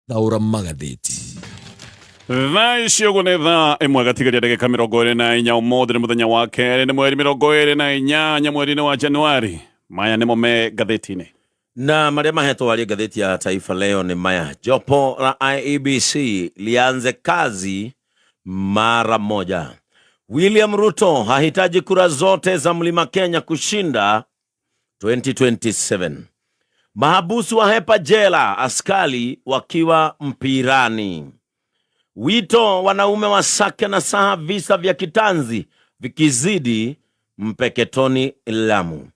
Thaũra magathĩti. Thaa ici ũguo nĩ thaa 1 gatigaria ndagĩka 24. Ũmũthĩ nĩ mũthenya wa kerĩ, nĩ mweri 28 mweri-inĩ wa Januari. Maya nĩmo me ngathĩti-inĩ. Na marĩa mahetwo arĩ ngathĩti ya Taifa Leo nĩ maya: jopo la IEBC lianze kazi mara moja. William Ruto hahitaji kura zote za Mlima Kenya kushinda 2027. Mahabusu wahepa jela, askari wakiwa mpirani. Wito wanaume wasake na saha, visa vya kitanzi vikizidi Mpeketoni, Lamu.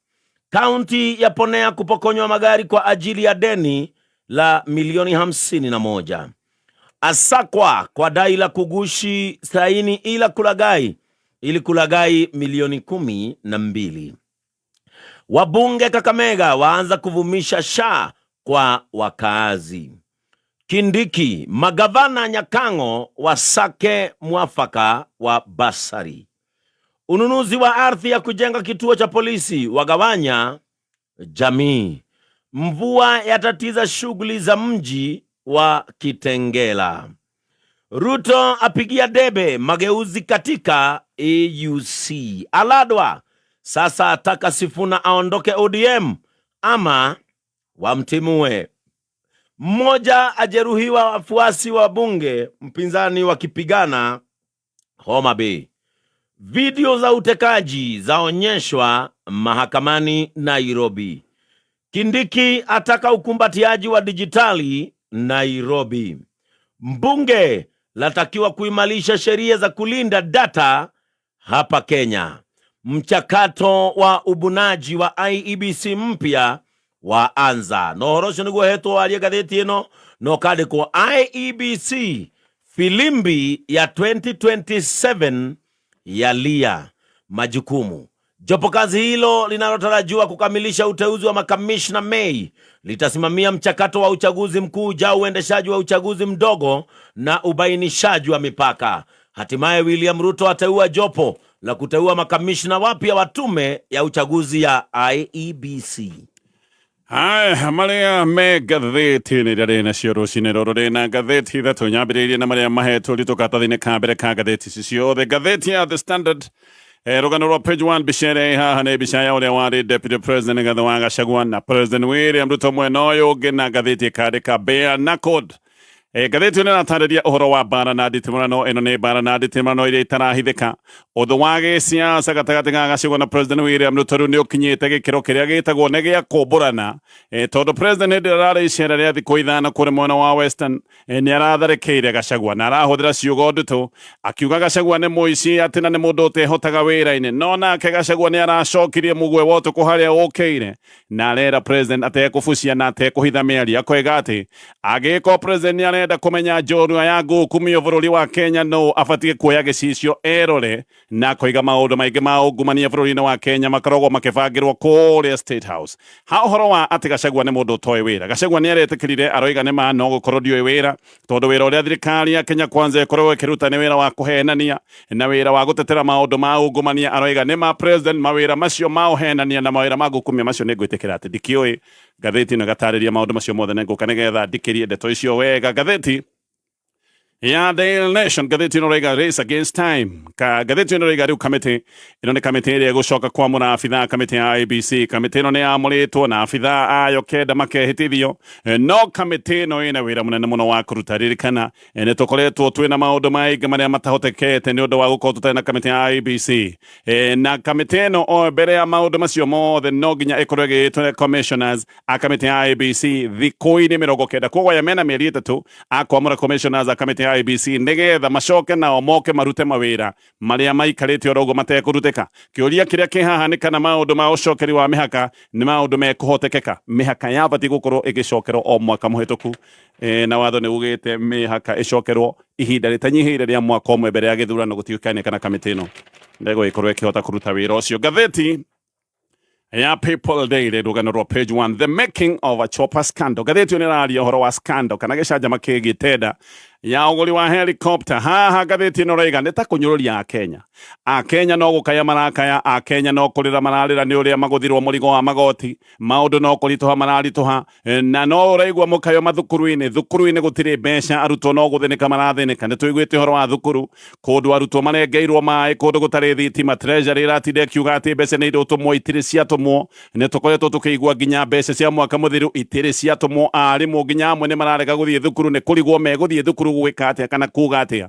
Kaunti yaponea kupokonywa magari kwa ajili ya deni la milioni 51. Asakwa kwa dai la kugushi saini ila kulagai ili kulagai milioni 12. Wabunge Kakamega waanza kuvumisha sha kwa wakaazi. Kindiki, magavana Nyakang'o wasake mwafaka wa basari. Ununuzi wa ardhi ya kujenga kituo cha polisi wagawanya jamii. Mvua yatatiza shughuli za mji wa Kitengela. Ruto apigia debe mageuzi katika AUC. Aladwa sasa ataka Sifuna aondoke ODM ama wamtimue. Mmoja ajeruhiwa, wafuasi wa bunge mpinzani wakipigana Homa Bay. Video za utekaji zaonyeshwa mahakamani Nairobi. Kindiki ataka ukumbatiaji wa dijitali Nairobi. Mbunge latakiwa kuimarisha sheria za kulinda data hapa Kenya. Mchakato wa ubunaji wa IEBC mpya waanza. Na ũhoro ũcio nĩguo hetwo warie ngathĩti ĩno na ũkandĩkwo IEBC filimbi ya 2027 yalia majukumu. Jopo kazi hilo linalotarajiwa kukamilisha uteuzi wa makamishna Mei litasimamia mchakato wa uchaguzi mkuu ujao, uendeshaji wa uchaguzi mdogo na ubainishaji wa mipaka. Hatimaye William Ruto ateua jopo la kuteua makamishna wapya wa tume ya uchaguzi ya IEBC. Haya, marĩa me ngathĩti-inĩ iria rĩ nacio rũcinĩ rũrũ, rĩ na ngathĩti ithatũ nyambĩrĩirie na marĩa mahetwo ritũ karatathi-inĩ ka mbere ka ngathĩti ici ciothe. Ngathĩti ya The Standard, rũgano rwa page 1, mbica ĩrĩa ĩ haha nĩ mbica ya ũrĩa warĩ deputy president Rigathĩ wa Gachagua na President William Ruto mwena ũyũ ũngĩ, na ngathĩti ĩkandĩka bare knuckled. Ngathĩti ĩno ĩratarĩria ũhoro wa mbara na nditimũrano. Ĩno nĩ mbara na nditimũrano iria itarahithĩka. Ũthũ wa gĩsiasa gatagatĩ ga Gachagua na President William Ruto rĩu nĩ ũkinyĩte gĩkĩro kĩrĩa gĩtagwo nĩ gĩa kũmbũrana, tondũ President hĩndĩ ĩrĩa ararĩ icera rĩa thikũ 5 kũrĩ mwena wa Western, nĩ aratharĩkĩire Gachagua na arahũthĩra ciugo nditũ akiuga Gachagua nĩ mũici, atĩ na nĩ mũndũ ũtehotaga wĩra-inĩ. No nake Gachagua nĩ aracokirie mũgwe wa ũtukũ harĩa ũkĩire na arera President atekũbucia na atekũhitha mĩario, akoiga atĩ angĩgĩkorwo President nĩ arenda kũmenya njorua ya ngũkumio bũrũri wa Kenya no abatiĩ kuoya gĩcicio erore, na akoiga maũndũ maingĩ ma ungumania bũrũri-inĩ wa Kenya makoragwo makĩbangĩrwo kũrĩa State House. Ha ũhoro wa atĩ Gachagua nĩ mũndũ ũtoĩ wĩra, Gachagua nĩ aretĩkĩrire, aroiga nĩ ma no gũkorwo ndiũĩ wĩra, tondũ wĩra ũrĩa thirikari ya Kenya Kwanza ĩkoragwo ĩkĩruta nĩ wĩra wa kũhenania na wĩra wa gũtetera maũndũ ma ungumania. Aroiga nĩ ma President, mawĩra macio ma ũhenania na mawĩra ma ngukumia macio nĩ ngwĩtĩkĩra atĩ ndikĩũĩ. Ngathĩti ĩno ĩgatarĩria maũndũ macio mothe, na ngũka nĩgetha ndikĩrie ndeto icio wega. Ngathĩti ya Daily Nation, ngathĩti ĩno ĩraiga race against time. Ka ngathĩti ĩno ĩraiga rĩu kamĩtĩ ĩno nĩ kamĩtĩ ĩrĩa ĩgũcoka kwamũra abithaa kamĩtĩ ya IEBC. Kamĩtĩ ĩno nĩ yamũrĩtwo na abithaa ayo 9 makehĩtithio, no kamĩtĩ ĩno ĩna wĩra mũnene mũno wa kũruta. Ririkana, nĩ tũkoretwo twĩna maũndũ maingĩ marĩa matahotekete nĩ ũndũ wa gũkorwo tũtarĩ na kamĩtĩ ya IEBC. Na kamĩtĩ ĩno, o mbere ya maũndũ macio mothe, no nginya ĩkorwo ĩgĩtwo commissioners a kamĩtĩ ya IEBC thikũ-inĩ 90. Koguo aya mena mĩeri 3 a kwamũra commissioners a kamĩtĩ ya IEBC nĩgetha macoke nao moke marute mawĩra marĩa maikarĩte oro ũguo matekũrutĩka. Kĩũria kĩrĩa kĩ haha nĩ kana maũndũ ma ũcokeri wa mĩhaka nĩ maũndũ mekũhotekeka. Mĩhaka yabatiĩ gũkorwo ĩgĩcokerwo o mwaka mũhĩtũku, na watho nĩ ugĩte mĩhaka ĩcokerwo ihinda rĩtanyihĩire rĩa mwaka ũmwe mbere ya gĩthurano. Gũtiũkaine kana kamĩtĩ ĩno ndegũgĩkorwo ĩkĩhota kũruta wĩra ũcio. Ngathĩti ya People Daily, rũgano rwa page 1, the making of a chopper scandal. Ngathĩti ĩyo nĩ ĩraria ũhoro wa scandal kana gĩcanjama kĩgiĩ tenda. Ya ũgũri wa helicopter haha ngathĩti ĩno raiga nĩ ta kũnyũrũria Akenya. Akenya no gũkaya marakaya, Akenya no kũrĩra mararĩra nĩ ũrĩa magũthirwo mũrigo wa magoti, maũndũ no kũritũha mararitũha, na no ũraigua mũkayo mathukuru-inĩ. Thukuru-inĩ gũtirĩ mbeca, arutwo no gũthĩnĩka marathĩnĩka. Nĩ tũiguĩte ũhoro wa thukuru, kũndũ arutwo marengeirwo maĩ, kũndũ gũtarĩ thitima. Treasury ĩratinda ĩkiuga atĩ mbeca nĩ irũtũmwo, itirĩ ciatũmwo. Nĩ tũkoretwo tũkĩigua nginya mbeca cia mwaka mũthiru itirĩ ciatũmwo. Arimũ nginya amwe nĩ mararega gũthiĩ thukuru, nĩ kũrigwo megũthiĩ thukuru gwĩka atĩa kana kuga atĩa.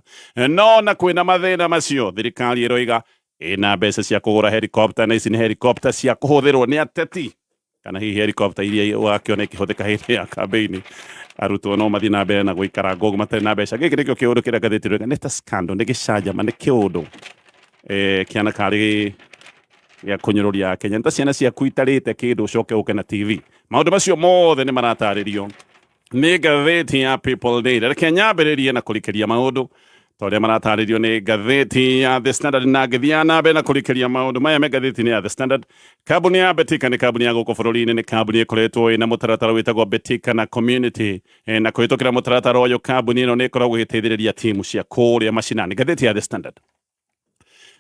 No na kwĩna mathĩna macio, thirikari ĩroiga ĩna mbeca cia kũgũra helicopter, na ici nĩ helicopter cia kũhũthĩrwo nĩ ateti kana hihi helicopter iria ũgakĩona ikĩhũthĩka hĩndĩ ya kambĩini. Arutwo no mathiĩ na mbere na gũikara ngũngũ matarĩ na mbeca. Gĩkĩ nĩkĩo kĩũndũ kĩrĩa ngathĩti ĩroiga nĩ ta scandal, nĩ gĩcanjama, nĩ kĩũndũ kĩana karĩ gĩa kũnyũrũria Akenya. Nĩ ta ciana ciaku itarĩte kĩndũ ũcoke ũke na TV. Maũndũ macio mothe nĩ maratarĩrio nĩ ngathĩti ya People Daily. Reke nyambĩrĩrie na kũrikĩria maũndũ ta ũrĩa maratarĩrio nĩ ngathĩti ya The Standard, na ngĩthiaga na mbere na kũrikĩria maũndũ maya me ngathĩti-inĩ ya The Standard. Kambuni ya Betika nĩ kambuni ya gũkũ bũrũri-inĩ, nĩ kambuni ĩkoretwo ĩna mũtaratara wĩtagwo Betika na Community, na kũhĩtũkĩra mũtaratara ũyũ kambuni ĩno nĩ ĩkoragwo ĩgĩteithĩrĩria timu cia kũrĩa macinani. Ngathĩti ya The Standard.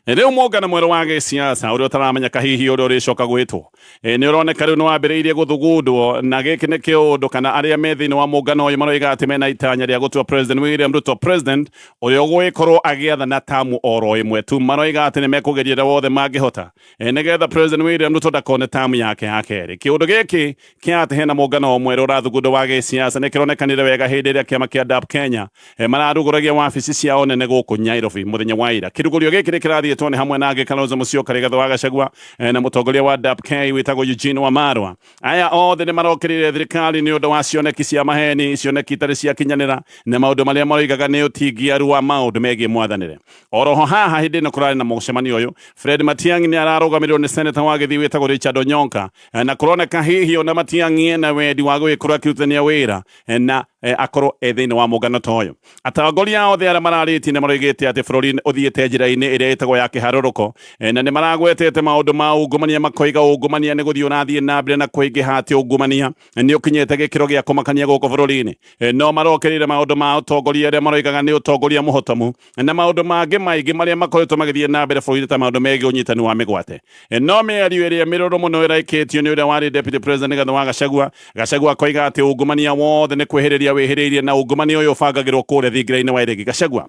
Rĩu mũngano mwerũ wa gĩsiasa ũrĩa ũtaramenyeka hihi ũrĩa ũrĩcoka gwĩtwo nĩ ũroneka rĩu nĩ wambĩrĩirie gũthugundwo, na gĩkĩ nĩ kĩũndũ kana arĩa me thĩinĩ wa mũngano ũyũ maroiga atĩ mena itanya rĩa gũtua President William Ruto president ũrĩa ũgũgĩkorwo agĩathana tamu oro ĩmwe tu. Maroiga atĩ nĩ mekũgeria ũrĩa wothe mangĩhota nĩgetha President William Ruto ndakone tamu yake ya kerĩ. Kĩũndũ gĩkĩ kĩa atĩ hena mũngano mwerũ ũrathugundwo wa gĩsiasa nĩ kĩronekanire wega hĩndĩ ĩrĩa kĩama kĩa DAP Kenya mararugũragia wabici ciao nene gũkũ Nairobi mũthenya wa ira. Kĩrugũrio gĩkĩ nĩ kĩrathiĩtwo nĩ hamwe na angĩ Kalonzo Musyoka, Rigathĩ wa Gachagua na mũtongoria wa DAP K wĩtagwo Eugene Wamalwa. Aya othe nĩ marokĩrĩire thirikari nĩ ũndũ wa cioneki cia maheni, cioneki itarĩ ciakinyanĩra na maũndũ marĩa maroigaga nĩ ũtingiaru wa maũndũ megiĩ mwathanĩre. Oroho haha hĩndĩ ĩno kũrarĩ na mũcemanio ũyũ, Fred Matiang'i nĩ ararũgamĩrĩrwo nĩ seneta wa Gĩthii wĩtagwo Richard Onyonka, na kũroneka hihi ona Matiang'i ena wendi wa gũgĩkorwo akĩrutithania wĩra na akorwo e thĩinĩ wa mũngano ta ũyũ. Atongoria othe arĩa mararĩtie nĩ maroigĩte atĩ bũrũri ũthiĩte njĩra-inĩ ĩrĩa ĩtagwo ya kĩharũrũko, na nĩ maragwetete maũndũ ma ungumania, makoiga ungumania nĩ gũthiĩ ũrathiĩ na mbere na kũingĩha, atĩ ungumania nĩ ũkinyĩte gĩkĩro gĩa kũmakania gũkũ bũrũri-inĩ. No marokĩrĩire maũndũ ma ũtongoria arĩa maroigaga nĩ ũtongoria mũhotomu na maũndũ mangĩ maingĩ marĩa makoretwo magĩthiĩ na mbere bũrũri-inĩ ta maũndũ megiĩ ũnyitani wa mĩgwate. No mĩario ĩrĩa mĩrũrũ mũno ĩraikĩtio nĩ ũrĩa warĩ Deputy President Rigathĩ wa Gachagua. Gachagua akoiga atĩ ungumania wothe nĩ kwĩhĩrĩria wĩhĩrĩirie na ungumania ũyũ ũbangagĩrwo kũrĩa thingira-inĩ wa iregi. Gachagua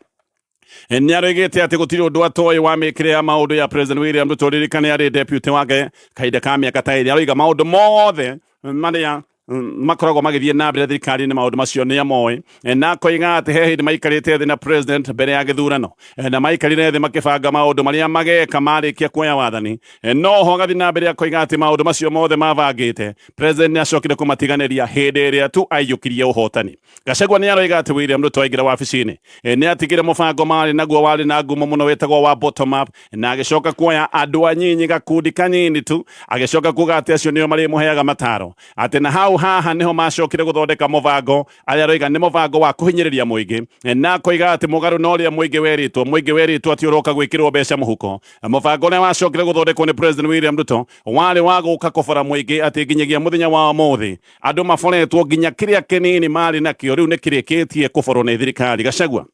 nĩ aroigĩte atĩ gũtirĩ ũndũ atoĩ wa mĩkĩre ya maũndũ ya President William Ruto. Ririkane arĩ deputy wake kahinda ka mĩaka ta ĩrĩ. Aroiga maũndũ mothe marĩa makoragwo magĩthiĩ na mbere thirikari-inĩ maũndũ macio nĩ amoĩ, na akoiga atĩ he hĩndĩ maikarĩte thĩ na president mbere ya gĩthurano, na maikarire thĩ makĩbanga maũndũ marĩa mageka marĩkia kuoya wathani. No ho agathiĩ na mbere akoiga atĩ maũndũ macio mothe mabangĩte president nĩ acokire kũmatiganĩria hĩndĩ ĩrĩa tu aiyũkirie ũhotani. Gachagua nĩ aroiga atĩ William Ruto aingĩra wabici-inĩ nĩ atigire mũbango marĩ naguo warĩ na ngumo mũno wĩtagwo wa bottom up, na agĩcoka kuoya andũ anyinyi, gakundi kanyini tu, agĩcoka kuga atĩ acio nĩo marĩmũheaga mataro, atĩ na hau haha nĩho macokire gũthondeka mũbango arĩa aroiga nĩ mũbango wa kũhinyĩrĩria mũingĩ, na akoiga atĩ mũgarũ na ũrĩa mũingĩ werĩtwo, mũingĩ werĩtwo atĩ ũroka gwĩkĩrwo mbeca mũhuko. Mũbango ũrĩa wacokire gũthondekwo nĩ President William Ruto warĩ wa gũka kũbora mũingĩ, atĩ nginyagia mũthenya wa ũmũthĩ andũ maboretwo nginya kĩrĩa kĩnini marĩ nakĩo rĩu nĩ kĩrĩkĩtie kũborwo nĩ thirikari. Gachagua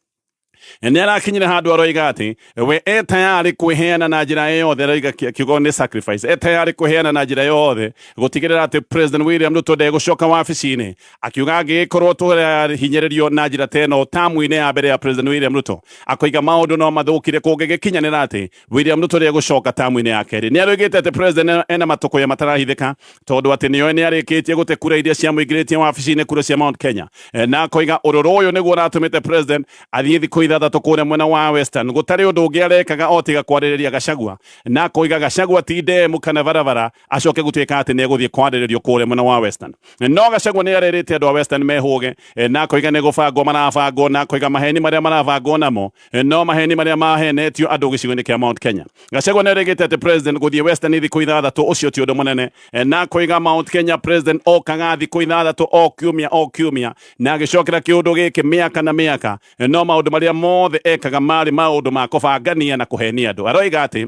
nĩ arakinyire handũ aroiga atĩ we e tayarĩ kwĩheana na njĩra yothe, aroiga kiugo nĩ sacrifice, e tayarĩ kwĩheana na njĩra yothe gũtigĩrĩra atĩ President William Ruto ndegũcoka wabici-inĩ, akiuga angĩgĩkorwo tũrahinyĩrĩrio na njĩra ta ĩno tamu-inĩ ya mbere ya President William Ruto, akoiga maũndũ no mathũkire kũngĩgĩkinyanĩra atĩ William Ruto ndegũcoka tamu-inĩ ya kerĩ. Nĩ aroigĩte atĩ President ena matũkũya matarahithĩka tondũ atĩ nĩoĩ nĩ arĩkĩtie gũte kura iria ciamũingĩrĩtie wabici-inĩ, kura cia Mount Kenya, na akoiga ũrũrũ ũyũ nĩguo ũratũmĩte President athiĩ thikũ ithathatũ kũrĩa mwena wa Western, gũtarĩ ũndũ ũngĩ arekaga o tiga kwarĩrĩria Gachagua, na akoiga Gachagua ti ndemu kana barabara acoke gũtuĩka atĩ nĩ egũthiĩ kwarĩrĩrio kũrĩa mwena wa Western. No Gachagua nĩ arerĩte andũ a Western mehũge, na akoiga nĩ gũbangwo marabangwo, na akoiga maheni marĩa marabangwo namo no maheni marĩa mahenetio andũ gĩcigo-inĩ kĩa Mount Kenya. Gachagua nĩ arĩgĩte atĩ President gũthiĩ Western thikũ ithathatũ ũcio ti ũndũ mũnene, na akoiga Mount Kenya President okaga thikũ ithathatũ o kiumia o kiumia, na agĩcokera kĩũndũ gĩkĩ mĩaka na mĩaka, no maũndũ marĩa mothe ekaga marĩ maũndũ ma kũbangania na kũhenia andũ. Aroiga atĩ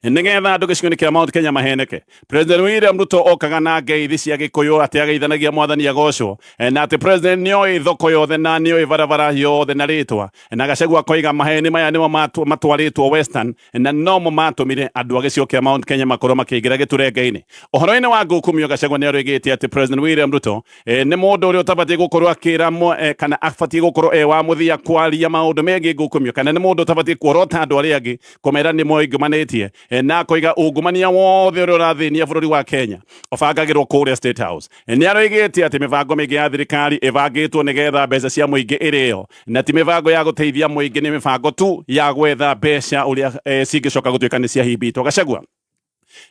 Nigetha andũ gĩcigo-inĩ kĩa Mount Kenya maheneke. President William Ruto okaga na ngeithi cia Gĩkũyũ atĩ ageithanagia mwathani agocwo, na atĩ president nĩoĩ thoko yothe na nĩoĩ barabara yothe na rĩtwa. Na Gachagua akoiga maheni maya nĩmo matwarĩtwo Western na nomo matũmire andũ a gĩcigo kĩa Mount Kenya makorwo makĩingĩra gĩturenge-inĩ. Ũhoro-inĩ wa ngukumio, Gachagua nĩaroigĩte atĩ President William Ruto nĩ mũndũ ũrĩa ũtabatiĩ gũkorwo akĩra kana abatiĩ gũkorwo e wa mũthia kwaria maũndũ megiĩ ngukumio, kana nĩ mũndũ ũtabatiĩ kuorota andũ arĩa angĩ kũmera nĩ moingũmanĩtie, na akoiga ungumania wothe ũrĩa ũrathĩnia bũrũri wa Kenya ũbangagĩrwo kũrĩa State House. Nĩ aroigĩte atĩ mĩbango mĩingĩ ya thirikari ĩbangĩtwo nĩgetha mbeca cia mũingĩ ĩrĩo, na ti mĩbango ya gũteithia mũingĩ, nĩ mĩbango tu ya gwetha mbeca ũrĩa cingĩcoka gũtuĩka nĩ ciahimbĩtwo. Gachagua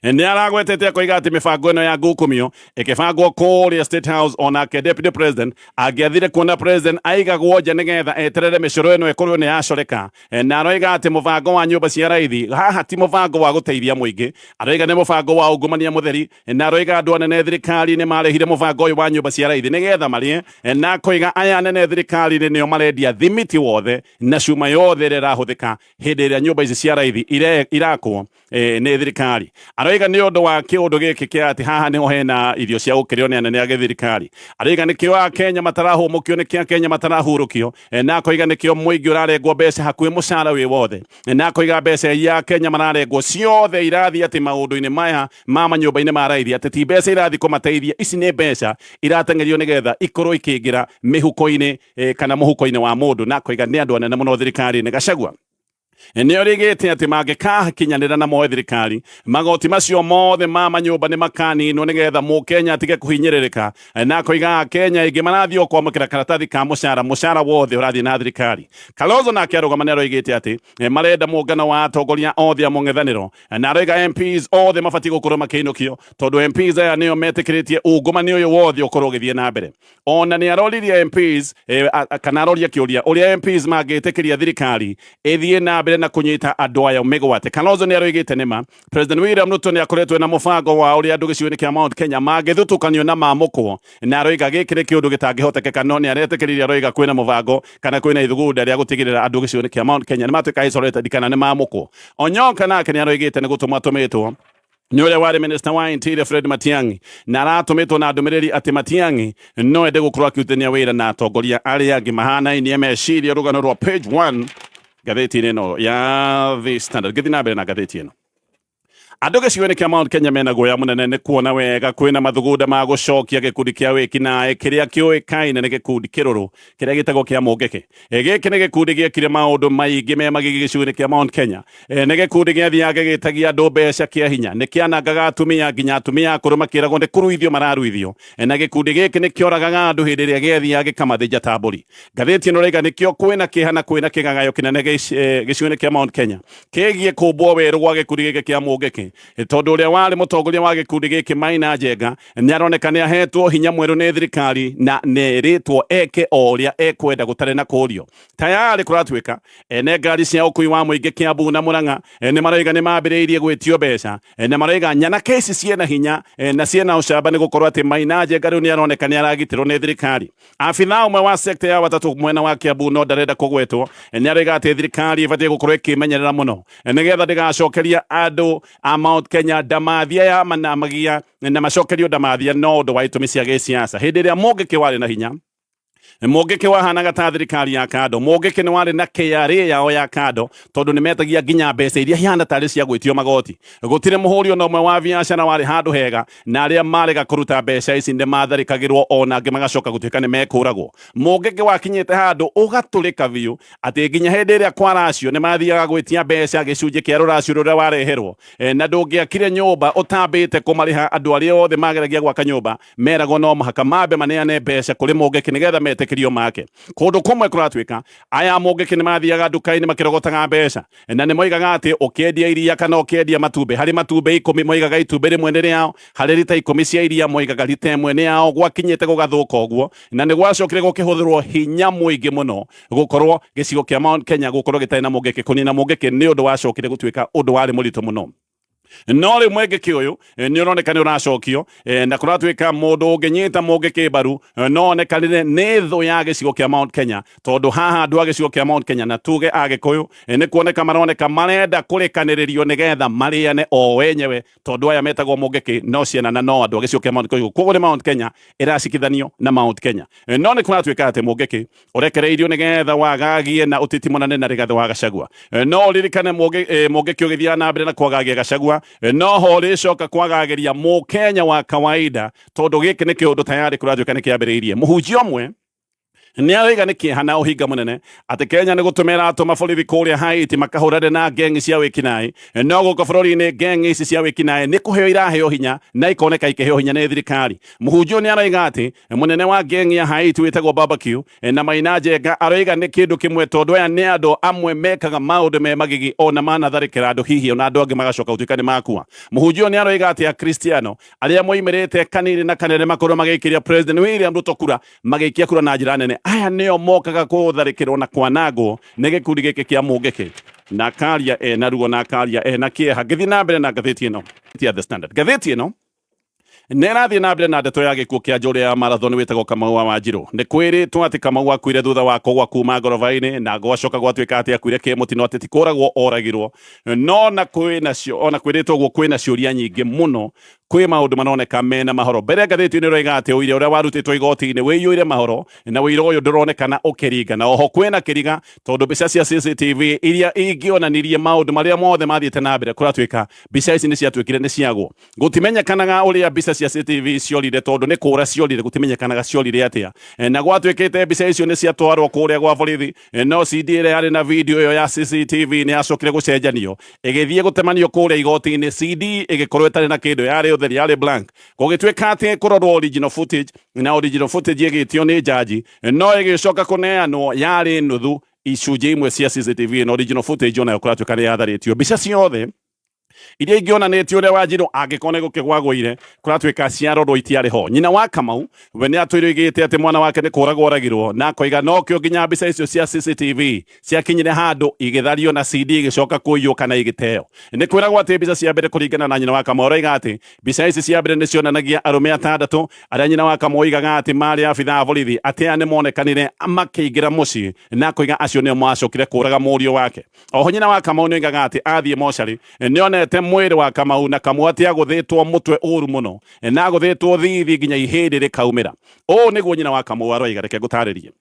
nĩ aragwetete akoiga atĩ mĩbango ĩno ya ngukumio ĩkĩbangwo kũrĩa State House, onake deputy president angĩathire kuona president aigagwo nja nĩgetha eterere mĩcoro ĩno ĩkorwo nĩ yacoreka. Na aroiga atĩ mũbango wa nyũmba cia raithi haha ti mũbango wa gũteithia mũingĩ, aroiga nĩ mũbango wa ungumania mũtheri. Na aroiga andũ anene thirikari-inĩ marehire mũbango ũyũ wa nyũmba cia raithi nĩgetha marĩe, na akoiga aya anene thirikari-inĩ nĩo marendia thimiti wothe na cuma yothe ĩrĩa ĩrahũthĩka hĩndĩ ĩrĩa nyũmba ici cia raithi irakwo nĩ thirikari. Aroiga nĩ ũndũ wa kĩũndũ gĩkĩ kĩa atĩ haha nĩho hena irio cia gũkĩrĩo nĩ anene a gĩthirikari, aroiga nĩkĩo Akenya matarahũmũkio, nĩkĩo Akenya matarahurũkio, na akoiga nĩkĩo mũingĩ ũrarengwo mbeca hakuhĩ mũcara wĩ wothe, na akoiga mbeca iria Akenya mararengwo ciothe irathiĩ atĩ maũndũ-inĩ maya ma manyũmba-inĩ ma raithi, atĩ ti mbeca irathiĩ kũmateithia, ici nĩ mbeca irateng'erio nĩgetha ikorwo ikĩingĩra mĩhuko-inĩ kana mũhuko-inĩ wa mũndũ, na akoiga nĩ andũ anene mũno thirikari-inĩ. Gachagua nĩ origĩte atĩ mangĩkakinyanĩra na moe thirikari, magoti macio mothe ma manyũmba nĩ makaninwo nĩgetha mũkenya atige kũhinyĩrĩrĩka, na akoiga Akenya aingĩ marathiĩ o kwamũkĩra karatathi ka mũcara, mũcara wothe ũrathiĩ na thirikari. Kalonzo nake arũgama nĩ aroigĩte atĩ marenda mũngano wa atongoria othe a mũng'ethanĩro, na aroiga MPs othe mabatiĩ gũkorwo makĩinũkio tondũ MPs aya nĩo metĩkĩrĩtie ungumania ũyũ wothe ũkorwo ũgĩthiĩ na mbere. Ona nĩ aroririe MPs kana aroria kĩũria ũrĩa MPs mangĩtĩkĩria thirikari ĩthiĩ na mbere na kũnyita andũ aya mĩgwate. Kalonzo nĩ aroigĩte nĩma President William Ruto nĩ akoretwo na mũbango wa ũrĩa andũ gĩcigo-inĩ kĩa Mount Kenya mangĩthutũkanio na mamũkwo, na aroiga gĩkĩ nĩ kĩũndũ gĩtangĩhotekeka, no nĩ aretĩkĩririe aroiga kwĩna mũbango kana kwĩna ithugunda rĩa gũtigĩrĩra andũ gĩcigo-inĩ kĩa Mount Kenya nĩ matuĩka isolated kana nĩ mamũkwo. Onyonka nake nĩ aroigĩte nĩ gũtũmwo atũmĩtwo nĩ ũrĩa warĩ minister wa Interior Fred Matiang'i, na aratũmĩtwo na ndũmĩrĩri atĩ Matiang'i no ende gũkorwo akĩrutithania wĩra na atongoria arĩa angĩ mahanainie meciria. Rũgano rwa page 1 ngathĩti-inĩ ĩno ya The Standard. Ngĩthiĩ na mbere na ngathĩti ĩno, andũ gĩcigo-inĩ kĩa Mount Kenya mena guoya mũnene nĩ kuona wega kwĩna mathugunda ma gũcokia gĩkundi kĩa wĩkinaĩ kĩrĩa kĩũĩkaine nĩ gĩkundi kĩrũrũ kĩrĩa gĩtagwo kĩa Mũngĩkĩ. Gĩkĩ nĩ gĩkundi gĩekire maũndũ maingĩ me magigi gĩcigo-inĩ kĩa Mount Kenya. Nĩ gĩkundi gĩathiaga gĩgĩtagia andũ mbeca kĩa hinya, nĩ kĩanangaga atumia nginya atumia akũrũ makĩragwo nĩ kũruithio mararuithio, na gĩkundi gĩkĩ nĩ kĩoragaga andũ hĩndĩ ĩrĩa gĩathiaga gĩkamathĩnja ta mbũri. Ngathĩti ĩno ĩrauga nĩkĩo kwĩna kĩeha na kwĩna kĩgagayo kĩnene gĩcigo-inĩ kĩa Mount Kenya kĩgiĩ kũmbwo werũ gwa gĩkundi gĩkĩ kĩa Mũngĩkĩ, tondũ ũrĩa warĩ mũtongoria wa gĩkundi gĩkĩ Maina Njenga nĩ aroneka nĩ ahetwo hinya mwerũ nĩ thirikari na nĩ ĩrĩtwo eke o ũrĩa ekwenda gũtarĩ na kũrio. Tayarĩ kũratuĩka ene ngari cia ũkui wa mũingĩ Kiambu na Murang'a nĩ maroiga nĩ mambĩrĩirie gwĩtio mbeca, na maroiga nyanake ici ciĩna hinya na ciĩna ũcamba nĩ gũkorwo atĩ Maina Njenga rĩu nĩ aroneka nĩ aragitĩrwo nĩ thirikari. Abithaa ũmwe wa sekta ya watatũ mwena wa Kiambu no ndarenda kũgwetwo nĩ aroiga atĩ thirikari ĩbatiĩ gũkorwo ĩkĩmenyerera mũno nĩgetha ndĩgacokeria andũ a Mount Kenya ndamathia ya manamagia na macokerio ndamathia no ũndũ wa itũmi cia gĩsiasa. Hĩndĩ ĩrĩa Mũngĩkĩ warĩ na hinya, Mũngĩkĩ wahanaga ta thirikari ya kando. Mũngĩkĩ nĩ warĩ na KRA yao ya kando tondũ nĩ metagia nginya mbeca iria ihana tarĩ cia gwĩtio magoti. Gũtirĩ mũhũri ona ũmwe wa biacara warĩ handũ hega, na arĩa marega kũruta mbeca ici nĩ matharĩkagĩrwo ona angĩ magacoka gũtuĩka nĩ mekũragwo. Mũngĩkĩ wakinyĩte handũ ũgatũrĩka biũ atĩ nginya hĩndĩ ĩrĩa kwaracio nĩ mathiaga gwĩtia mbeca gĩcunjĩ kĩa rũracio rũrĩa wareherwo, na ndũngĩakire nyũmba ũtambĩte kũmarĩha. Andũ arĩa othe mageragia gwaka nyũmba meragwo no mũhaka mambe maneane mbeca kũrĩ Mũngĩkĩ nĩgetha metĩkĩrio make. Kũndũ kũmwe kũratuĩka aya Mũngĩkĩ nĩ mathiaga nduka-inĩ makĩrogotaga mbeca, na nĩ moigaga atĩ ũkĩendia iria kana ũkĩendia matumbĩ, harĩ matumbĩ 10 moigaga itumbĩ rĩmwe nĩ rĩao, harĩ rita 10 cia iria moigaga rita ĩmwe nĩ yao. Gwakinyĩte gũgathũka ũguo, na nĩ gwacokire gũkĩhũthĩrwo hinya mũingĩ mũno gũkorwo gĩcigo kĩa Mount Kenya gũkorwo gĩtarĩ na Mũngĩkĩ. Kũnina Mũngĩkĩ nĩ ũndũ wacokire gũtuĩka ũndũ warĩ mũritũ mũno. No rĩu mwengeki ũyũ nĩ ũroneka nĩ ũracokio, na kũratuĩka mũndũ ũngĩnyita mũngĩkĩ mbaru no onekanire nĩ thũ ya gĩcigo kĩa Mount Kenya, tondũ haha andũ a gĩcigo kĩa Mount Kenya na tuge Agĩkũyũ nĩ kuoneka maroneka marenda kũrĩkanĩrĩrio nĩgetha marĩane o wenyewe, tondũ aya metagwo mũngĩkĩ no ciana na no andũ a gĩcigo kĩa Mount Kenya. Koguo nĩ Mount Kenya ĩracikithanio na Mount Kenya. No nĩ kũratuĩka atĩ mũngĩkĩ ũrekereirio nĩgetha wagagie na ũteti mũnene na Rigathĩ wa Gachagua. No ũririkane mũngĩkĩ ũgĩthiaga na mbere na kwagagia Gachagua, no ho ũrĩcoka kwagagĩria mũkenya wa kawaida, tondũ gĩkĩ nĩ kĩũndũ tayari kũratuĩka nĩ kĩambĩrĩirie. Mũhunjia ũmwe nĩ aroiga nĩ kĩeha na ũhinga mũnene atĩ Kenya nĩ gũtũma ĩratũma borithi kũrĩa Haiti makahũrane na ngengi cia wĩkinaĩ, no gũkũ bũrũri-inĩ ngengi ici cia wĩkinaĩ nĩ kũheo iraheo hinya na ikoneka ikĩheo hinya nĩ thirikari. Mũhunjia nĩ aroiga atĩ mũnene wa ngengi ya Haiti wĩtagwo Barbecue na Maina Njenga aroiga nĩ kĩndũ kĩmwe, tondũ aya nĩ andũ amwe mekaga maũndũ me magigi ona manatharĩkĩra andũ, hihi ona andũ angĩ magacoka gũtuĩka nĩ makua. Mũhunjia nĩ aroiga atĩ Akristiano arĩa moimĩrĩte kanini na kanene makorwo magĩikĩria President William Ruto kura, magĩikia kura na njĩra nene, aya nĩo mokaga kũtharĩkĩrwo na kwanangwo nĩ gĩkundi gĩkĩ kĩa mũngĩkĩ. Na karia ena ruo na karia ena kĩeha. Ngĩthiĩ na mbere na ngathĩti ĩno ya The Standard, ngathĩti ĩno nĩ ĩrathiĩ na mbere na ndeto ya gĩkuũ kĩa njũrĩ ya marathon wĩtagwo Kamau wa Wanjirũ. Nĩ kwĩrĩtwo atĩ Kamau akuire thutha wa kũgwa kuma ngoroba-inĩ, na gwacoka gwatuĩka atĩ akuire kĩmũtino, atĩ ti kũragwo oragirwo. No na kwĩ nacio, ona kwĩrĩtwo ũguo, kwĩna ciũria nyingĩ mũno, kwĩ maũndũ maroneka mena mahoro. Mbere ngathĩti-inĩ ĩroiga atĩ ũira ũrĩa warutĩtwo igoti-inĩ wĩiyũire mahoro, na ũira ũyũ ndũronekana ũkĩringana. Oho kwĩna kĩriga, tondũ mbica cia CCTV iria ingĩonanirie maũndũ marĩa mothe mathiĩte na mbere, kũratuĩka mbica ici nĩ ciatuĩkire nĩ ciagwo. Gũtimenyekanaga ũrĩa mbica cia CCTV ciorire, tondũ nĩ kũra ciorire, gũtimenyekanaga ciorire atĩa. Na gwatuĩkĩte mbica icio nĩ ciatwarwo kũrĩa gwa borithi, no CD ĩrĩa yarĩ na video ĩyo ya CCTV nĩ yacokire gũcenjanio, ĩgĩthiĩ gũtemanio kũrĩa igoti-inĩ. CD ĩgĩkorwo ĩtarĩ na kĩndũ, yarĩ ũtheri, yarĩ blank. Gũgĩtuĩka atĩ kũrorwo original footage, na original footage ĩgĩtio nĩ jaji, no ĩgĩcoka kũneanwo yarĩ nuthu icunjĩ imwe cia CCTV, na original footage onayo kũratuĩka nĩ yatharĩtio. Mbica ciothe iria ingĩonanĩtie ũrĩa Wanjirũ angĩkorwo nĩ gũkĩgwagũire, kũratuĩka ciarorwo itiarĩ ho. Nyina wa Kamau we nĩ atũire oigĩte atĩ mwana wake nĩ kũragwo oragirwo, na akoiga nokĩo nginya mbica icio cia CCTV ciakinyire handũ igĩthario na CD igĩcoka kũiywo kana igĩteo. Nĩ kwĩragwo atĩ mbica cia mbere, kũringana na nyina wa Kamau, aroiga atĩ mbica ici cia mbere nĩ cionanagia arũme atandatũ arĩa nyina wa Kamau oigaga atĩ marĩ abithaa a borithi, atĩ aya nĩ monekanire makĩingĩra mũciĩ, na akoiga acio nĩo macokire kũraga mũriũ wake. Oho nyina wa Kamau nĩ oigaga atĩ athiĩ mocarĩ nĩonete mwĩrĩ wa Kamau, na Kamau atĩ agũthĩtwo mũtwe ũru mũno na agũthĩtwo thithi nginya ihĩndĩ rĩkaumĩra. Ũũ nĩguo nyina wa Kamau aroiga, reke ngũtarĩrie.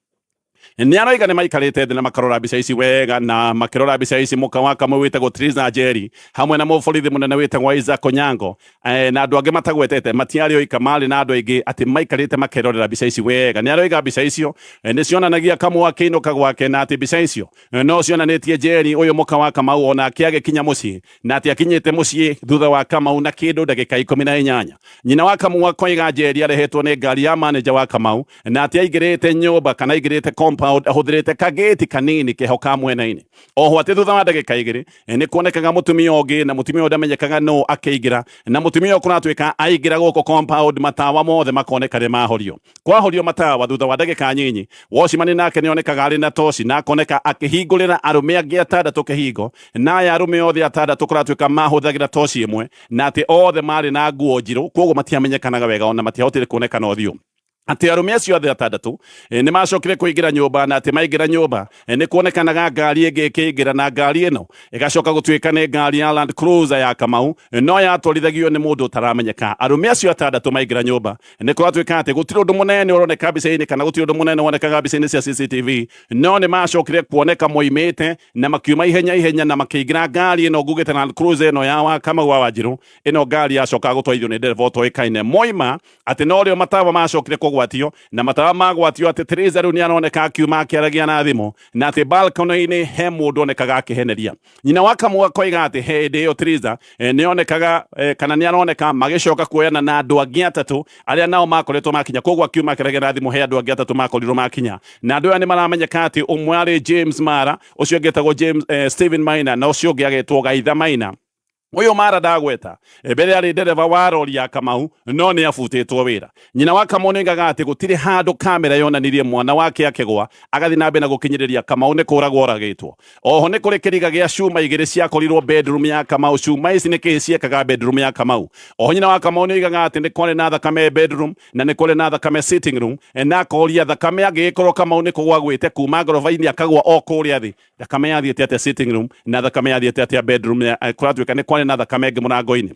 Nĩ aroiga nĩ maikarĩte thĩ na makarora mbica ici wega, na makĩrora mbica ici mũka wa Kamau wĩtagwo Triza Njeri hamwe na mũborithi mũnene wĩtagwo Isaac Onyango na andũ angĩ matagwetete, matiarĩ oika, marĩ na andũ aingĩ, atĩ maikarĩte makerorera mbica ici wega. Nĩ aroiga mbica icio nĩ cionanagia Kamau akĩinũka gwake, na atĩ mbica icio no cionanĩtie Njeri ũyũ mũka wa Kamau onake agĩkinya mũciĩ, na atĩ akinyĩte mũciĩ thutha wa Kamau na kĩndũ ndagĩka 18. Nyina wa Kamau akoiga Njeri arehetwo nĩ ngari ya manager wa Kamau, na atĩ aingĩrĩte nyũmba kana aingĩrĩte compound ahũthĩrĩte kagĩti kanini keho ka mwena-inĩ. Oho atĩ thutha wa ndagĩka 2 nĩ kuonekaga mũtumia ũngĩ, na mũtumia ũyũ ndamenyekaga nũ akĩingĩra, na mũtumia ũyũ kũratuĩka aingĩra gũkũ compound matawa mothe makoneka nĩ mahorio. Kwahorio matawa thutha wa ndagĩka nyinyi, watchman nake nĩ onekaga arĩ na toci, na akoneka akĩhingũrĩra arũme angĩ atandatũ kĩhingo, na aya arũme othe atandatũ kũratuĩka mahũthagĩra toci ĩmwe, na atĩ othe marĩ na nguo njirũ, koguo matiamenyekanaga wega ona matiahotire kuonekana ũthiũ. Atĩ arũme acio othe atandatũ nĩ macokire kũingĩra nyũmba, na atĩ maingĩra nyũmba nĩ kuonekanaga ngari ĩngĩ ĩkĩingĩra, na ngari ĩno ĩgacoka gũtuĩka nĩ ngari ya Land Cruiser ya Kamau, no yatwarithagio nĩ mũndũ ũtaramenyeka. Arũme acio atandatũ maingĩra nyũmba nĩ kũratuĩka atĩ gũtirĩ ũndũ mũnene ũroneka mbica-inĩ, kana gũtirĩ ũndũ mũnene wonekaga mbica-inĩ cia CCTV, no nĩ macokire kuoneka moimĩte na makiuma ihenya ihenya na makĩingĩra ngari ĩno ngugĩte Land Cruiser ĩno ya wa Kamau wa Wanjirũ. Ĩno ngari yacokaga gũtwarithio nĩ ndereba ũtoĩkaine. Moima atĩ norĩo matawa macokire kũgwatio, na matawa magwatio atĩ Teresa rĩu nĩ aroneka akiuma akĩaragia na thimũ, na atĩ balcony-inĩ he mũndũ onekaga akĩheneria. Nyina wa Kamau akoiga atĩ hĩndĩ ĩyo Teresa nĩ onekaga kana nĩ aroneka magĩcoka kuoyana na andũ angĩ atatũ arĩa nao makoretwo makinya. Koguo akiuma akĩaragia na thimũ he andũ angĩ atatũ makorirwo makinya, na andũ aya nĩ maramenyeka atĩ ũmwe arĩ James Mara, ũcio ũngĩ etagwo James Stephen Maina, na ũcio ũngĩ agetwo Gaitha Maina. Uyu mara ndagweta mbere arĩ ndereba wa rori ya Kamau no nĩ abutĩtwo wĩra. Nyina wa Kamau nĩoigaga atĩ gũtirĩ handũ kamera yonanirie mwana wake akĩgwa agathiĩ na mbere na gũkinyĩrĩria Kamau nĩ kũragwo oragĩtwo. Oho nĩ kũrĩ kĩriga gĩa cuma igĩrĩ ciakorirwo bedroom ya Kamau. Cuma ici nĩ kĩĩ ciekaga bedroom ya Kamau? Oho nyina wa Kamau nĩoigaga atĩ nĩ kwarĩ na thakame bedroom na nĩ kwarĩ na thakame sitting room, na akoria thakame angĩgĩkorwo Kamau nĩ kũgwa agwĩte kuma ngoroba-inĩ akagwa o kũrĩa thĩ, thakame yathiĩte atĩa sitting room na thakame yathiĩte atĩa bedroom? Kũratuĩka nĩ kwarĩ na thakame ĩngĩ mũrango-inĩ.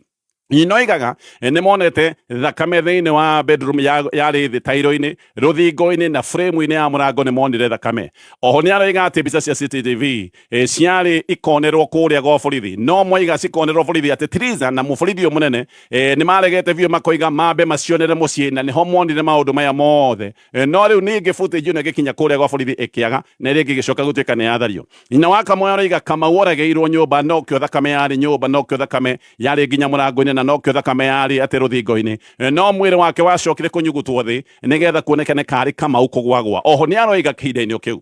Nyina oigaga nĩ monete thakame thĩinĩ wa bedroom yarĩ thĩ tairo-inĩ, rũthingo-inĩ na frame-inĩ ya mũrango nĩ monire thakame. Oho nĩ aroiga atĩ mbica cia CCTV ciarĩ ikonerwo kũrĩa gwa borithi, no moiga cikonerwo borithi atĩ Triza na mũborithi ũyũ mũnene nĩ maregete biũ, makoiga mambe macionere mũciĩ na nĩho monire maũndũ maya mothe. No rĩu ningĩ footage ĩno ĩgĩkinya kũrĩa gwa borithi ĩkĩaga na ĩrĩa ĩngĩ ĩgĩcoka gũtuĩka nĩ yathario. Nyina wa Kamau aroiga Kamau oragĩirwo nyũmba, nokĩo thakame yarĩ nyũmba, nokĩo thakame yarĩ nginya mũrango-inĩ na nokĩo thakame yarĩ atĩ rũthingo-inĩ, no mwĩrĩ wake wacokire kũnyugutwo thĩ nĩgetha kuonekane karĩ Kamau kũgwagwa. Oho nĩ aroiga kĩhinda-inĩ o kĩu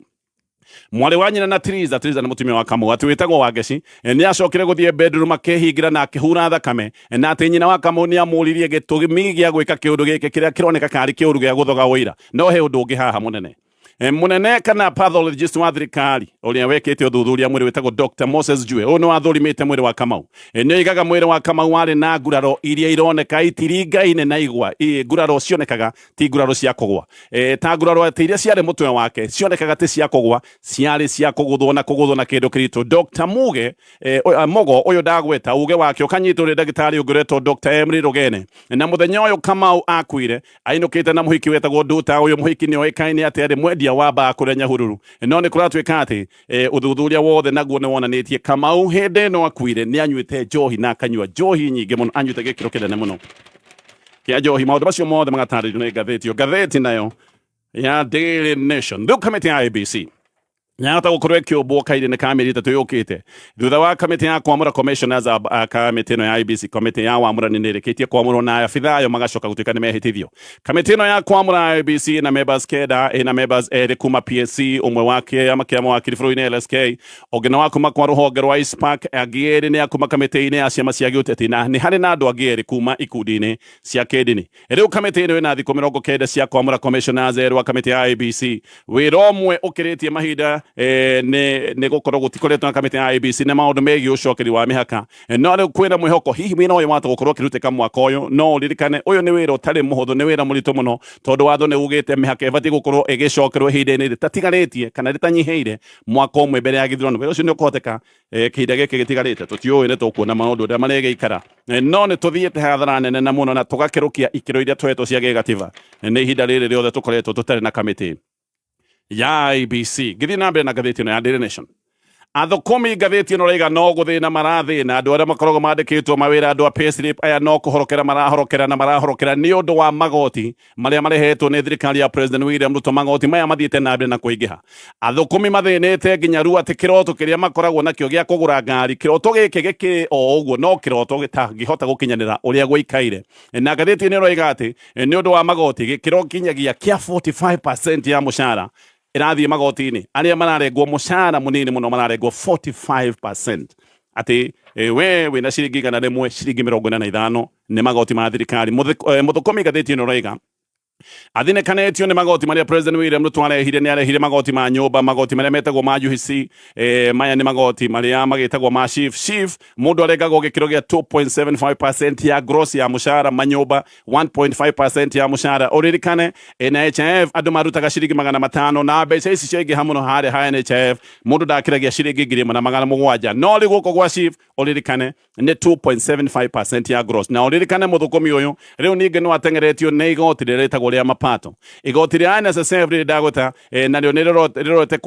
mwarĩ wa nyina na Triza, Triza nĩ mũtumia wa Kamau, atĩ wĩtagwo Wangeci, nĩ acokire gũthiĩ bedroom akĩhingĩra na akĩhura thakame, na atĩ nyina wa Kamau nĩ amũririe gĩtũmi gĩa gwĩka kĩũndũ gĩkĩ kĩrĩa kĩroneka karĩ kĩũru gĩa gũthoga ũira. No he ũndũ ũngĩ haha mũnene mũnene kana pathologist wa thirikari ũrĩa wekĩte ũthuthuria mwĩrĩ wĩtagwo Dr. Moses Jue, ũyũ nĩ wathũrimĩte mwĩrĩ wa Kamau, nĩ oigaga mwĩrĩ wa Kamau warĩ na nguraro iria ironeka itiringaine na igwa. Nguraro cionekaga ti nguraro cia kũgwa, ta nguraro atĩ iria ciarĩ mũtwe wake cionekaga ti cia kũgwa, ciarĩ cia kũgũthwo na kũgũthwo na kĩndũ kĩritũ. Dr. Muge Mogo ũyũ ndagweta uge wake ũkanyitwo nĩ ndagĩtarĩ ũngĩ ũretwo Dr. Emily Rugene. Na mũthenya ũyũ Kamau akuire ainũkĩte na mũhiki wetagwo Nduta. Ũyũ mũhiki nĩ oĩkaine atĩ arĩ mwendia wa mbaa kũrĩa Nyahururu, no nĩ kũratuĩka atĩ ũthuthuria wothe naguo nĩ wonanĩtie Kamau hĩndĩ ĩno akuire nĩ anyuĩte njohi na akanyua njohi nyingĩ mũno, anyuĩte gĩkĩro kĩnene mũno kĩa njohi. Maũndũ macio mothe magatarĩrio nĩ ngathĩti ĩyo, ngathĩti nayo ya Daily Nation. Rĩu kamĩtĩ ya IEBC yahota gũkorwo ĩkĩũmbwo kahinda-inĩ ka mĩeri 3 yũkĩte thutha wa kamĩtĩ ya kwamũra commissioners a kamĩtĩ ĩno ya IEBC. Kamĩtĩ ya wamũrani nĩ ĩrĩkĩtie kwamũrwo na abithaa ayo magacoka gũtuĩka nĩ mehĩtithio. Kamĩtĩ ĩno ya kwamũra IEBC ĩna members 9, ĩna members erĩ kuma PSC, ũmwe wa kĩama kĩa mawakiri bũrũri-inĩ LSK, ũngĩ nĩ wa kuma kwa rũhonge rwa ICPAK, angĩ erĩ nĩ a kuma kamĩtĩ-inĩ ya ciama cia gĩũteti, na nĩ harĩ na andũ angĩ erĩ kuma ikundi-inĩ cia kĩndini. Rĩu kamĩtĩ ĩno ĩna thikũ 90 cia kwamũra commissioners erũ a kamĩtĩ ya IEBC. Wĩra ũmwe ũkĩrĩtie mahinda nĩ gũkorwo gũtikoretwo na kamĩtĩ ya IEBC nĩ maũndũ megiĩ ũcokeri wa mĩhaka, no rĩu kwĩna mwĩhoko hihi wĩra ũyũ wahota gũkorwo ũkĩrutĩka mwaka ũyũ. No ũririkane ũyũ nĩ wĩra ũtarĩ mũhũthũ, nĩ wĩra mũritũ mũno, tondũ watho nĩ ugĩte mĩhaka ĩbatiĩ gũkorwo ĩgĩcokerwo ihinda-inĩ rĩtatigarĩtie kana rĩtanyihĩire mwaka ũmwe mbere ya gĩthurano. Wĩra ũcio nĩ ũkũhoteka kĩhinda gĩkĩ gĩtigarĩte? Tũtiũĩ, nĩ tũkuona maũndũ ũrĩa marĩgĩikara, no nĩ tũthiĩte hathara nene na mũno na tũgakĩrũkia ikĩro iria tũhetwo cia gĩgatiba nĩ ihinda rĩrĩ rĩothe tũkoretwo tũtarĩ na kamĩtĩ ya IEBC. Ngĩthiĩ na mbere na ngathĩti ĩno ya Daily Nation, athũkũmi ngathĩti ĩno raiga no gũthĩna marathĩna. Andũ arĩa makoragwo mandĩkĩtwo mawĩra, andũ a payslip aya, no kũhorokera marahorokera na marahorokera nĩ ũndũ wa magoti marĩa marehetwo nĩ thirikari ya President William Ruto. Magoti maya mathiĩte na mbere na kũingĩha. Athũkũmi mathĩnĩte nginya ru atĩ kĩroto kĩrĩa makoragwo nakĩo gĩa kũgũra ngari, kĩroto gĩkĩ gĩkĩrĩ o ũguo no kĩroto gĩtangĩhota gũkinyanĩra ũrĩa gũikaire. Na ngathĩti ĩno ĩroiga atĩ nĩ ũndũ wa magoti gĩkĩro nginyagia kĩa 45% ya mũcara ĩrathiĩ magoti-inĩ. Arĩa mararengwo mũcara mũnini mũno mararengwo 45%, atĩ we wĩna ciringi 100, ciringi 45 nĩ magoti ma thirikari. Mũthũkũmi ngathĩti ĩno ĩroiga athinĩkanĩtio nĩ magoti marĩa President William Ruto arehire. Nĩ arehire magoti ma nyũmba, magoti marĩa metagwo ma UHC, maya nĩ magoti marĩa magĩtagwo ma SHIF. SHIF mũndũ arengagwo gĩkĩro gĩa 2.75% ya gross ya mũcara, manyũmba 1.5% ya mũcara. Ũririkane NHIF andũ marutaga ciringi 500, na mbeca ici ciaingĩha mũno harĩa ha NHIF mũndũ ndakĩragia ciringi 1700, no rĩu gũkũ gwa SHIF ũririkane nĩ 2.75% ya gross. Na ũririkane mũthũkũmi ũyũ rĩu ningĩ no ateng'eretio nĩ igoti rĩrĩa rĩtagwo rĩa mapato, igoti rĩa NSSF rĩrĩ ndagweta, narĩo nĩ rĩrorete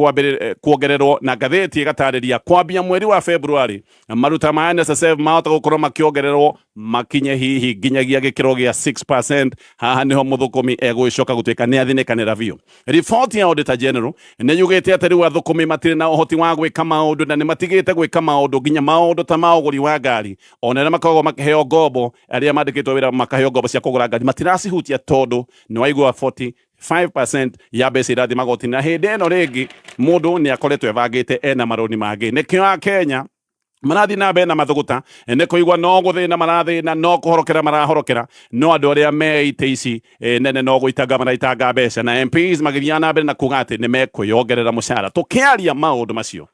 kuongererwo, na ngathĩti ĩgatarĩria kwambia mweri wa February maruta ma NSSF mahota gũkorwo makĩongererwo makinye hihi nginyagia gĩkĩro gĩa 6%. Haha nĩho mũthũkũmi egũgĩcoka gũtuĩka nĩ athinĩkanĩra biũ. Riboti ya Auditor General nĩ yugĩte atĩ rĩu athũkũmi matirĩ na ũhoti wa gwĩka maũndũ na nĩ matigĩte gwĩka maũndũ, nginya maũndũ ta ma ũgũri wa ngari. Ona arĩa makoragwo makĩheo ngombo, arĩa mandĩkĩtwo wĩra makaheo ngombo cia kũgũra ngari, matiracihutia tondũ nĩ waigua 45% ya mbeca irathiĩ magoti, na hĩndĩ ĩno rĩngĩ mũndũ nĩ akoretwo ebangĩte ena marũni mangĩ. Nĩkĩo Akenya Marathiĩ na mbere na mathuguta nĩ kũigua no gũthĩna marathĩna, no kũhorokera marahorokera, no andũ arĩa me itĩ ici nene no gũitanga maraitanga mbeca, na MPs magĩthiaga na mbere na kuga atĩ nĩ mekwĩyongerera mũcara. Tũkĩaria maũndũ macio,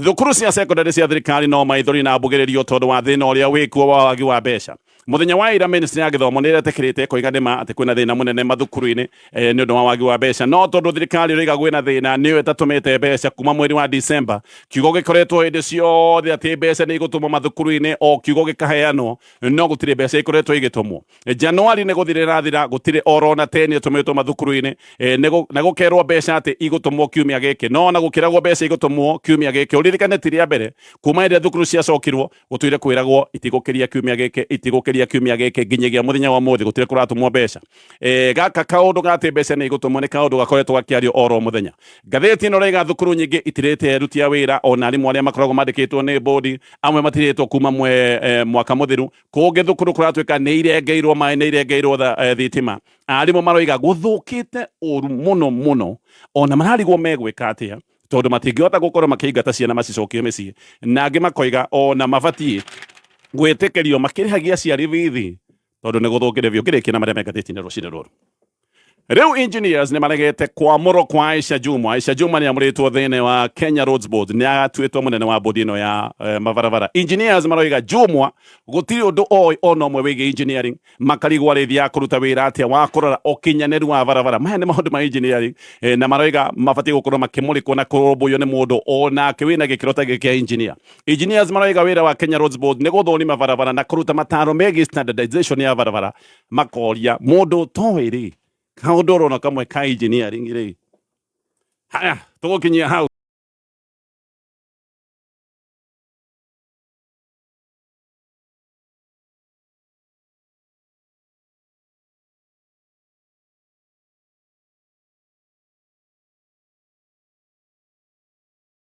thukuru cia secondary cia thirikari no maithori na mbugĩrĩrio tondũ wa thĩna ũrĩa wĩkuo wa wagi wa mbeca. Mũthenya wa ira ministry ya gĩthomo nĩ ĩretĩkĩrĩte ĩkoiga nĩma atĩ kwĩna thĩna mũnene mathukuru-inĩ nĩ ũndũ wa wagi wa mbeca, no tondũ thirikari ĩroiga kwĩna thĩna nĩyo ĩtatũmĩte mbeca kuma mweri wa December, kiugo gĩkoretwo hĩndĩ ciothe atĩ mbeca nĩ igũtũmwo mathukuru-inĩ, o kiugo gĩkaheanwo, no gũtirĩ mbeca ikoretwo igĩtũmwo. Januari nĩ gũthira ĩrathira, gũtirĩ orona teni ĩtũmĩtwo mathukuru-inĩ, na gũkerwo mbeca atĩ igũtũmwo kiumia gĩkĩ, no ona gũkĩragwo mbeca igũtũmwo kiumia gĩkĩ, ũririkane ti rĩa mbere kuma hĩndĩ ĩrĩa thukuru ciacokirwo gũtũire kwĩragwo itigũkĩria kiumia gĩkĩ, itigũkĩria kiumia gĩkĩ, nginyagia mũthenya wa ũmũthĩ gũtirĩ kũratũmwo mbeca. Gaka kaũndũ ga atĩ mbeca nĩ igũtũmwo nĩ kaũndũ gakoretwo gakĩario oro mũthenya. Ngathĩti ĩno ĩraiga thukuru nyingĩ itirĩte aruti a wĩra, ona arimũ arĩa makoragwo mandĩkĩtwo nĩ bodi amwe matirĩtwo kuma mwaka mũthiru. Kũngĩ thukuru kũratuĩka nĩ irengeirwo maĩ, nĩ irengeirwo thitima. Arimũ maroiga gũthũkĩte ũru mũno mũno, ona mararigwo megwĩka atĩa tondũ matingĩhota gũkorwo makĩingata ciana macicokie mĩciĩ. Na angĩ makoiga ona mabatiĩ gwĩtĩkĩrio makĩrĩhagia aciari bithi tondũ nĩ gũthũkire biũ. Ngĩrĩkia na marĩa me ngathĩti-inĩ rũcinĩ rũrũ. Rĩu engineers nĩ maregete kwamũrwo kwa Aisha Jumwa. Aisha Jumwa nĩ amũrĩtwo thĩinĩ wa Kenya Roads Board, nĩ atuĩtwo mũnene wa bodi ĩno ya mabarabara. Engineers maroiga Jumwa gũtirĩ ũndũ oĩ ona ũmwe wĩgiĩ engineering, makarigwo arĩthiaga kũruta wĩra atĩa wa kũrora ũkinyanĩru wa barabara. Maya nĩ maũndũ ma engineering, na maroiga mabatiĩ gũkorwo makĩmũrĩkwo na kũrũmbũiyo nĩ mũndũ onake wĩna gĩkĩro ta gĩkĩ kĩa engineer. Engineers maroiga wĩra wa Kenya Roads Board nĩ gũthũrima barabara na kũruta mataro megiĩ standardization ya barabara. Makoria mũndũ ũtoĩ rĩ, kaũndũ orona kamwe ka engineering rĩ. Haya, tũgũkinyia hau.